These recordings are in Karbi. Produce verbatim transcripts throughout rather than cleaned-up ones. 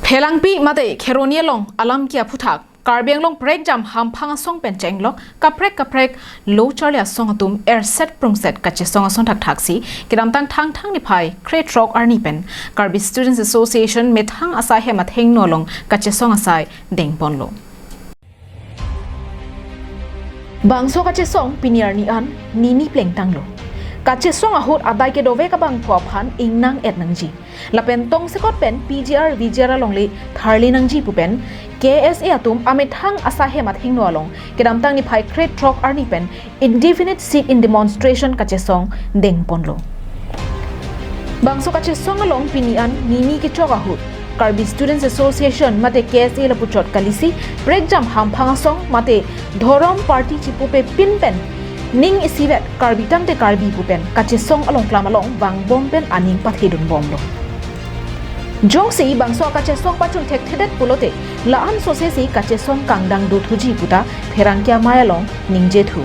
Phelangpi mate Kheroni along alam ke aphuthak Karbi Anglong prekjam hamphang asong pen chenglok kaprek kaprek lo charli asong atum erset prungset kachesong ason thakthak si kedamtang Thangthang niphai krethrok arni pen Karbi Students Association methang asai hem athengno along kachesong asai dengponlo. Bangso kachesong pini arni an nini plengtanglo. Kachesong ahut adai kedovek abangphu aphan ingnang-et nangji. Lapen tongsekot pen P G R V G R alongle tharli nangji pu pen K S A atum amethang asai hem athengno along kedamtang niphai krethrok arni pen indefinite sit-in demonstration kachesong dengponlo. Bangso kachesong along pini an nini kechok ahut Karbi Students Association mate K S A lapuchot kalisi prekjam hamphang asong mate dhorom party chipupe pin pen ning isivet Karbi tangte Karbi pu pen kachesong along klam along vangbom pen aning pathedunbomlo. Jongsi bangso kachesong pachun thekthedet pulote la-an sose si kachesong kangdang dothuji puta pherangke amei along ningjethu.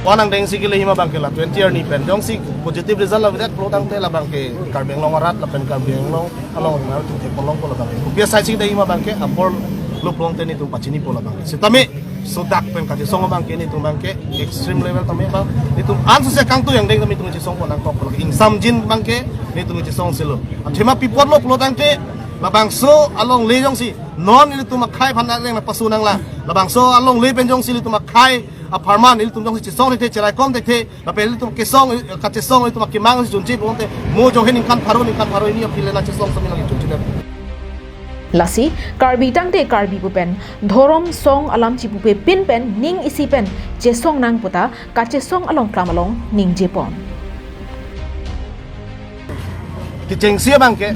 Wanang dengsi kele hima bangke la twenty arni pen jongsi positive result avedet pulo tangte la bangke Karbi Anglong arat lapen Karbi Anglong along na tu thek polong pulo bangke. Upia sai sing dei hima bangke apor lo pulo tangte netum pachinipo la bangke. Sitame sodak pen kachesong bangke netum bangke extreme level tame bang. Netum ansose kangtu yang deng tame netum chesongpon nangkok pulo. Ingsamjin bangke netum chesong silo. Athema pi apotlo pulo tangte labangso alongle jongsi non netum akhei aphan nang reng na pasu nanglang. Labangso alongle pen jongsi netum akhei apharman netum jongsi chesong thekthe, cheraikom thekthe, lapen netum kesong, kachesong netum akemang si chunche pulote mo jong he ningkan pharo, ningkan pharo hini aphi le na chesong sami lagi chunche det. Lasi Karbi tangte Karbi pu pen dhorom song alam chipupe pin pen ning isi pen chesong nang puta kachesong along klam along ningjepon. Kechengsi bangke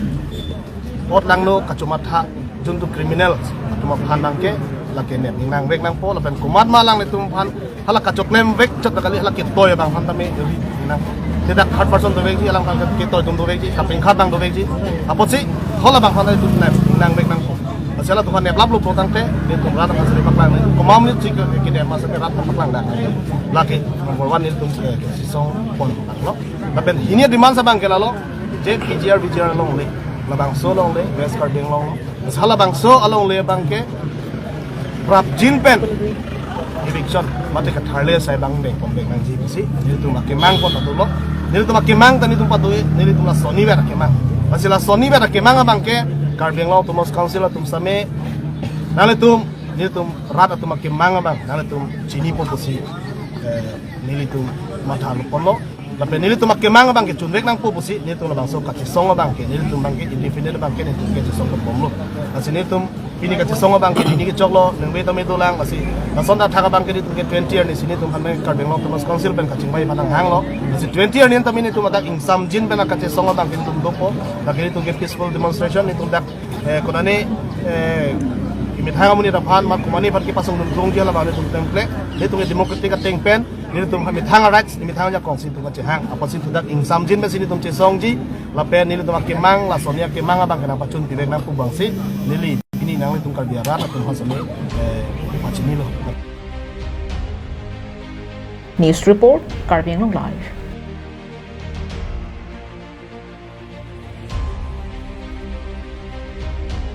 ot langno kachomatha juntu criminal atum aphan bangke lake nep ningnangvek nangpo lapen komat ma alanglitum aphan hala kachoklemvek chot kali hala ketoi abang aphan tame ri nang. Tidak third person dovekji, alang aphan ketoi atum dovekji, kapingkhat abang dovekji. Apotsi hala abang aphan tame nep ningnangvek nangpo. Asela atum aphan neplaplo pulo tangte netum rat aphan seri paklang nang. Komam ni chik kede masa ke rat paklang dak. Lake number one netum ke sisong pon lo. Lapen hini demand abangke lalo, je P G R V G R alongle, labangso alongle, West Karbi Anglong, hala bangso alongle bangke prapjin pen eviction mate katharle asai bang dengponvek nangji pusi netum akemang pon patulo. Netum akemang ta netum patu-e, netum la soniver akemang. Lasi la soniver akemang abangke Karbi Anglong Autonomous Council atum same nanglitum netum rat atum akemang abang nanglitum chinipo pusi, eh, nelitum matha lo ponlo. Lapen nelitum akemang abangke chunvek nangpo pusi netum labangso kachesong abangke nelitum bangke indefinite bangke netum kachesong ponbomlo. Lasi netum pini kachesong abangke pini kechoklo, ningve tame dolang, lasi lason athak abangke netum ke twenty arni si netum aphan Karbi Anglong Autonomous Council pen kachingvai aphan nanghanglo. Lasi twenty arni tame netum adak ingsamjin pen kachesong abangke netum dopo, lake netum ke peaceful demonstration, netum dak eh, konane, eh, imethang amonit aphan, mat komatne aphan kepasung dun tong dia labang netum temple, netum ke democratic ateng pen, netum methang a-rights, methang ajakong si netum kachehang, apotsi netum dak ingsamjin pensi netum chesongji, lapen netum akemang, lason akemang abangke nangpachunpivek nangpo bangsi, neli, pini nangtum Karbi arat atum aphan same, eh, pachinilo. News report, Karbi Anglong Live.